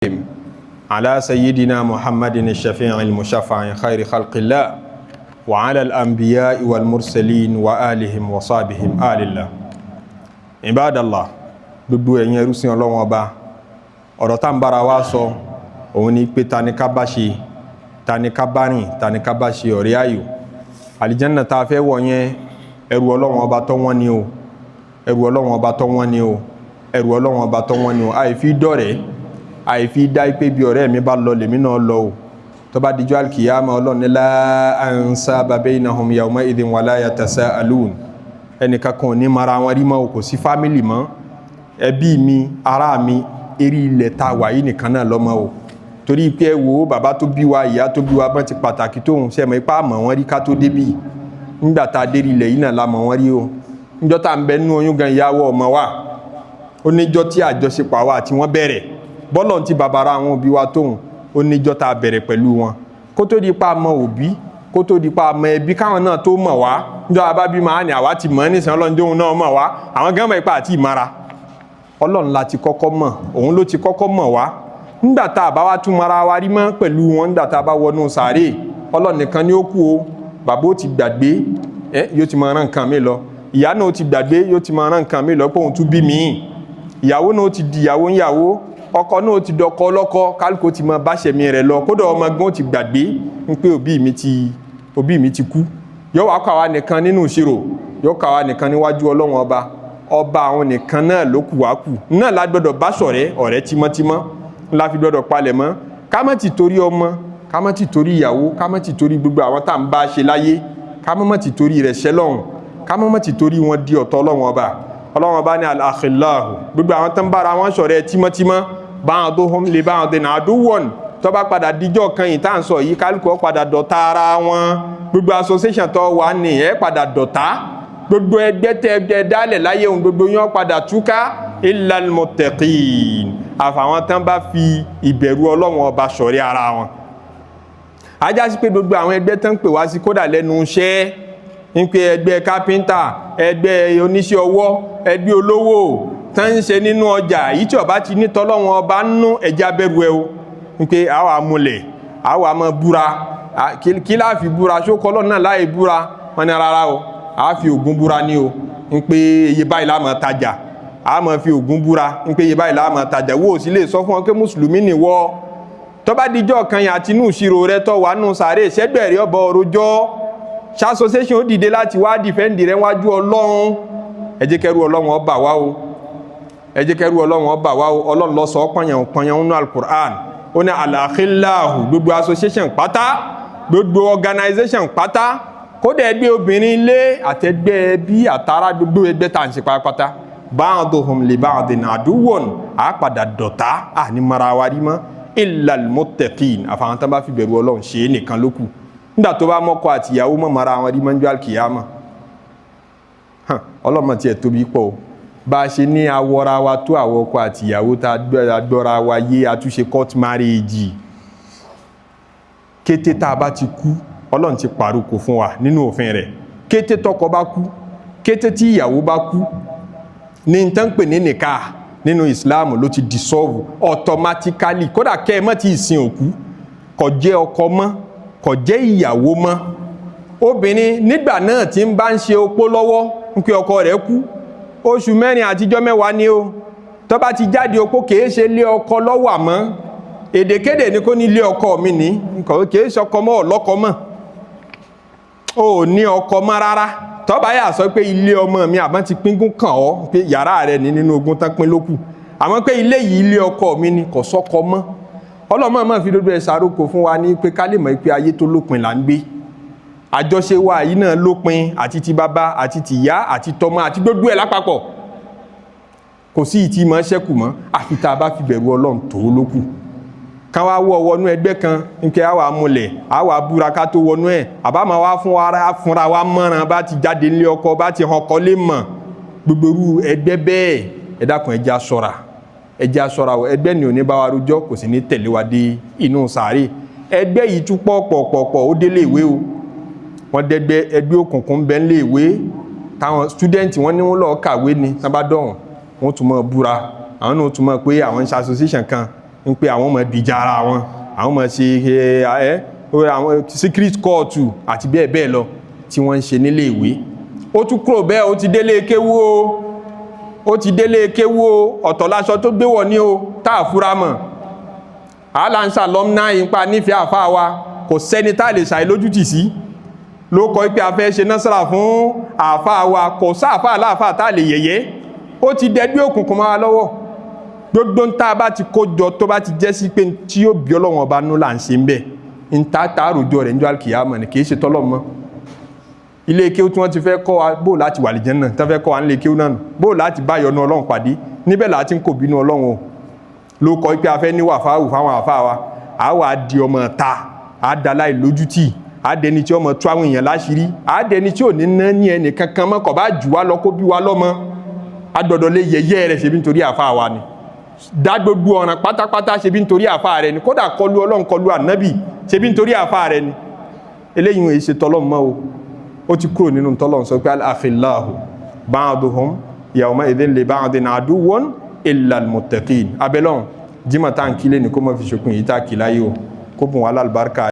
على سيدنا محمد الشفيع المشفع خير خلق الله وعلى الأنبياء والمرسلين وآلهم وصحبهم آل الله. عباد الله, gbogbo ẹ̀yin ẹrúsìn Ọlọ́run Ọba, ọ̀rọ̀ tá ń bára wa sọ òun ni pé ta ni ká bá ṣe, ta ni ká bá rìn, ta ni ká bá ṣe ọ̀rẹ́ ayò? Àlìjánà tá a fẹ́ wọ̀ yẹn, ẹrù Ọlọ́run Ọba tọ́ wọ́n ni o, ẹrù Ọlọ́run Ọba tọ́ wọ́n ni o, ẹrù Ọlọ́run Ọba tọ́ wọ́n ni o. Àìfi dọ̀rẹ́, àìfi dá pé bí ọ̀rẹ́ mi bá lọ lèmi náà lọ o. Tó bá dijọ́ alkiyama, Ọlọ́run ní la ansaba bainahum yawma idhin wala yatasaalun. Ẹnìkan kan ò ní mara wọn rí mọ́ o, kò sí family mọ́. Ẹbí mi, ará mi, eré ilẹ̀ tá a wà yìí nìkan náà lọ́mọ o. Torí pé ẹ wo bàbá tó bí wa, ìyá tó bí wa, bọ́n ti pàtàkì tóun ṣe mọ̀ ipá mọ̀ wọ́n rí ká tó débì. Nígbà tá a dé ilẹ̀ yìí náà la mọ̀ wọ́n rí o. Níjọ́ tá à ń bẹ nínú oyún gan, ìyàwó ọmọ wa ó níjọ́ tí àjọṣepọ̀ àwa àti wọ́n bẹ̀rẹ̀. Bọ́lọ̀ ti bàbàrà àwọn òbí wa tóun, ó níjọ́ tá a bẹ̀rẹ̀ pẹ̀lú wọn. Kó tó di pa mọ òbí, kó tó di pa mọ ẹbí, káwọn náà tó mọ̀ wá. Níjọ́ abá bí máa ní àwa ti mọ̀ nísìnyí, Ọlọ́run jóun náà mọ̀ wá. Àwọn gán mọ̀ ipá àti ìmara Ọlọ́run la ti kọ́kọ́ mọ̀, òun ló ti kọ́kọ́ mọ̀ wá. Nígbà tá a bá wá tún mara wa rí mọ́ pẹ̀lú wọn, nígbà tá a bá wọnú sàárè, Ọlọ́run nìkan ni ó kú o. Bàbá ó ti gbàgbé ẹ, yóò ti máa rán nǹkan mi lọ. Ìyá náà ó ti gbàgbé, yóò ti máa rán nǹkan mi lọ pé òun tún bí mi. Ìyàwó náà ó ti di ìyàwó ńyàwó, ọkọ náà ó ti dọkọ ọlọ́kọ, kálukú ti máa báṣẹ̀mí rẹ̀ lọ. Kódà ọmọ gan ó ti gbàgbé ń pé òbí mi ti kú. Yóò wá kọ́ àwa nìkan nínú ìṣirò, yóò kọ́ àwa nìkan níwájú Ọlọ́run Ọba. Ọba àwọn nìkan náà ló kù wá kù náà la gbọ́dọ̀ bá ṣọ̀rẹ́, ọ̀rẹ́ tímọ́tímọ́ la fi gbọ́dọ̀ palẹ̀ mọ́. Ká má ti torí ọmọ, ká má ti torí ìyàwó, ká má ti torí gbogbo àwọn tá à ń bá ṣe láyé, ká má ti torí rẹ̀ ṣẹlọ́hun, ká má ti torí wọn di ọ̀tọ̀ Ọlọ́run Ọba. Ọlọ́run Ọba ní al-akhillahu, gbogbo àwọn tó ń bára wọn ṣọ̀rẹ́ tímọ́tímọ́, ba'duhum li ba'din aduwwun, tó bá padà díjọ́ kan yìí tá à ń sọ yìí, kálukú ó padà dọ̀tá ara wọn. Gbogbo association tó wà ní ẹ̀ padà dọ̀tá. Gbogbo ẹgbẹ́ tẹ ẹgbẹ́ dálẹ̀ láyé ohun gbogbo yẹn padà túká, illal muttaqin, àfàwọn tán bá fi ìbẹ̀rù Ọlọ́run Ọba ṣọ̀rẹ́ ara wọn. Ajá sí pé gbogbo àwọn ẹgbẹ́ tán ń pè wá sí, kódà lẹ́nu iṣẹ́, ń pe ẹgbẹ́ kápẹ́ńtà, ẹgbẹ́ oníṣẹ́ ọwọ́, ẹgbẹ́ olówó tán ń ṣe nínú ọjà yìí, tí ọba ti ní tọ́lọ́run Ọba ń nú ẹ̀jẹ̀ abẹ́rù ẹ o. Ń pe àwọn amúlẹ̀, àwọn àmọ́ búra. Kí láà fi búra? Ṣókọ́ náà láì búra wọn ni rárá o, a fi Ògún búra ní o, ń pé iye báyìí la máa tajà. A máa fi Ògún búra ń pé iye báyìí la máa tajà. Wo sì lè sọ fún wọn pé mùsùlùmí ni wọ́. Tó bá dijọ́ kan yẹn àti inú ìṣirò rẹ tó wà nù sàárè, ṣẹ́gbẹ̀rẹ̀ ọ̀bọ òrojọ́ association ó dìde láti wá defend rẹ wájú Ọlọ́run? Ẹ jẹ́ kẹ́rù Ọlọ́run ó bà wá o, ẹ jẹ́ kẹ́rù Ọlọ́run ó bà wá o. Ọlọ́run ló sọ pọ̀nyàn pọ̀nyàn nínú Al-Qur'an. Ó ní al-akhillahu, gbogbo association pátá, gbogbo organization pátá, kódà ẹgbẹ́ obìnrin ilé àtẹgbẹ́ ẹbí àtàrà, gbogbo ẹgbẹ́ tá à ń ṣe pátápátá, ba'duhum li ba'din aduwwun, á padà dọ̀tá, àní mara wa rí mọ́, illal muttaqin, àfàwọn tán bá fi bẹ̀rù Ọlọ́run ṣe é nìkan ló kù. Nígbà tó bá mọ́kọ àtìyàwó mọ́ mara wọn rí mọ́jú alkiyama, Ọlọ́mọ tiẹ̀ tóbi pọ̀ o. Bá a ṣe ní awọra wa tó, àwọn ọkọ àtìyàwó tá a gbọ́ra wa yé, àtúnṣe court marriage, kété tá a bá ti kú, Ọlọ́run ti pàrokò fún wa nínú òfin rẹ̀. Kété tọkọ bá kú, kété tí ìyàwó bá kú, ní tán pè ní nìka nínú Islam ló ti dissolve automatically. Kódà kẹ́ ẹ mọ́ ti ìsìn òkú, kò jẹ́ ọkọ mọ́, kò jẹ́ ìyàwó mọ́. Obìnrin nígbà náà tí ń bá ń ṣe opó lọ́wọ́, ń pé ọkọ rẹ̀ kú, oṣù 4 àtijọ́ 10 ni o. Tó bá ti jáde opó, kìí ṣe lé ọkọ lọ́wọ́, àmọ́ èdèkéde ni kò ní ilé ọkọ mi ní nǹkan, kìí ṣe ọkọ mọ́, ọlọ́kọ mọ́, ò ní ọkọ mọ́ rárá. Tó bá yà sọ pé ilé ọmọ mi, àbọ́n ti pínkún kàn ọ́ pé yàrá rẹ ní nínú ogún tán pín lókù, àmọ́ pé ilé yìí ilé ọkọ mi ni, kò sọ́kọ mọ́. Ọlọ́mọ máa fi dodo ẹ̀ ṣàrókò fún wa ní pé ká lè mọ̀ pé ayé tó lópin là ń gbé. Àjọṣe wa yìí náà lópin, àti ti bàbá àti ti ìyá àti tọmọ àti gbogbo ẹ̀ lápapọ̀. Kò sí ìtì mọ́ ṣẹ́kù mọ́, àfi tá a bá fi bẹ̀rù Ọlọ́run tó lókù. Ká wá wọ́ wọnú ẹgbẹ́ kan nkẹ́, àwa múlẹ̀, àwa búra ká tó wọnú ẹ̀, àbá máa wá fún wa fúnra wa mọ́ràn bá ti jáde nílé ọkọ, bá ti hàn kọ́ lé mọ̀. Gbogbo irú ẹgbẹ́ bẹ́ẹ̀, ẹ dákun, ẹ jẹ́ á ṣọ́ra, ẹ jẹ́ á ṣọ́ra o. Ẹgbẹ́ ni ò ní bá wa rojọ́, kò sì ní tẹ̀lé wa dé inú sàárè. Ẹgbẹ́ yìí tún pọ̀ pọ̀ pọ̀ pọ̀, ó délé ìwé o. Wọ́n dẹ́gbẹ́ ẹgbẹ́ òkùnkùn ń bẹ nílé ìwé táwọn student wọ́n ní wọ́n lọ́ọ́ kàwé ni. Tán bá dọ̀hùn, wọ́n tún mọ̀ búra, àwọn náà tún mọ̀ pé àwọn ń ṣe association kan. Ń pé àwọn ọmọ dìjà ara wọn, àwọn ọmọ ṣe ẹ àwọn secret court àti bẹ́ẹ̀ bẹ́ẹ̀ lọ tí wọ́n ń ṣe nílé ìwé. Ó tún kúrò bẹ́ẹ̀, ó ti délé kéwú o, ó ti délé kéwú o. Ọ̀tọ̀ láṣọ tó gbé wọ̀ ní o tá a fura mọ̀. Àlàǹṣà lọ́mná ìpa nífẹ̀ẹ́ àfáà wa, kò sẹ́ni tá a lè ṣàì lójútì sí ló kọ́ pé a fẹ́ ṣe násàrà fún àfáà wa. Kò sáàfáà láàfáà tá a lè yẹ̀yẹ́. Ó ti dẹgbẹ́ òkùnkùn máa lọ́wọ́. Gbogbo ń tá a bá ti kó jọ, tó bá ti jẹ́ sí pé tí yóò bí Ọlọ́wọ́n Ọba nú là ń ṣe ń bẹ̀, ń ta àròjọ rẹ̀ níjọ́ àlùkìyámọ̀ ni, kì í ṣe tọ́lọ́ mọ́. Ilé kéwú tí wọ́n ti fẹ́ kọ́ wa bó láti wà lìjẹ́ náà, tí wọ́n fẹ́ kọ́ wa nílé kéwú náà nù, bó láti bá yọ́nú Ọlọ́run pàdé níbẹ̀ láti ń kò bínú Ọlọ́run o. Ló kọ́ pé a fẹ́ ní wàfáwù fáwọn àfáà wa, a wà á di ọmọ ta, a da láì lójútì, a dẹni tí ọmọ tú àwọn èèyàn láṣìírí, a dẹni tí ò ní ná ní ẹnì kankan mọ́, kò bá jù wá lọ, kó bí wa lọ́mọ, a gbọ́dọ̀ lé yẹyẹ rẹ̀, ṣebí nítorí àfáà wa ni. Dá gbogbo ọ̀ràn pátápátá, ṣebí nítorí àfáà rẹ̀ ni. Kódà kọlu Ọlọ́run, kọlu ànábì, ṣebí nítorí àfáà rẹ̀ ni. Eléyìí wọn èyí ṣe tọ́lọ́mọ mọ́ o. Ó ti kúrò nínú tọ́lọ́run sọ pé al-akhillahu ba'duhum yawma idhin li ba'din aduwwun illa al-muttaqin. Abẹ́lọ́run, jimá tá à ń kílé ní kó má fi ṣokùn yìí tá a kì láyé o, kó bùn wà lálùbáríkà.